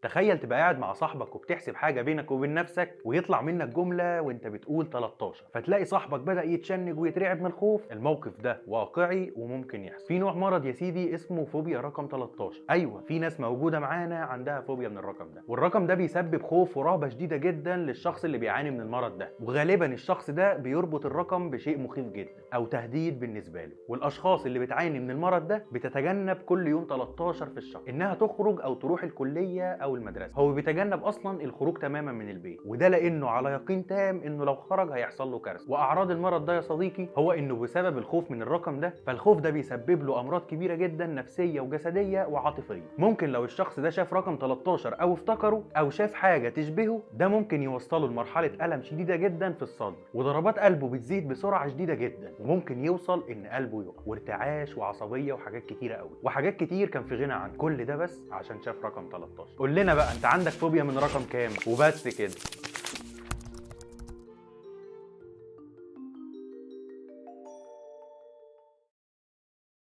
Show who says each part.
Speaker 1: تخيل تبقى قاعد مع صاحبك وبتحسب حاجة بينك وبين نفسك ويطلع منك جملة وانت بتقول 13، فتلاقي صاحبك بدأ يتشنج ويترعب من الخوف. الموقف ده واقعي وممكن يحصل. في نوع مرض يا سيدي اسمه فوبيا رقم 13. ايوه، في ناس موجودة معانا عندها فوبيا من الرقم ده، والرقم ده بيسبب خوف ورهبة شديدة جدا للشخص اللي بيعاني من المرض ده، وغالبا الشخص ده بيربط الرقم بشيء مخيف جدا او تهديد بالنسبة له. والاشخاص اللي بتعاني من المرض ده بتتجنب كل يوم 13 في الشهر انها تخرج او تروح الكلية او المدرسة. هو بيتجنب اصلا الخروج تماما من البيت، وده لانه على يقين تام انه لو خرج هيحصل له كارثة. واعراض المرض ده يا صديقي هو انه بسبب الخوف من الرقم ده، فالخوف ده بيسبب له امراض كبيرة جدا نفسية وجسدية وعاطفيه. ممكن لو الشخص ده شاف رقم 13 او افتكره او شاف حاجة تشبهه، ده ممكن يوصله لمرحلة الم شديدة جدا في الصدر، وضربات قلبه بتزيد بسرعة شديدة جدا، وممكن يوصل ان قلبه يقع، وارتعاش وعصبيه وحاجات كتيرة قوي، وحاجات كتير كان في غنى عن كل ده بس عشان شاف رقم 13. قول لنا بقى انت عندك فوبيا من رقم كام؟ وبس كده.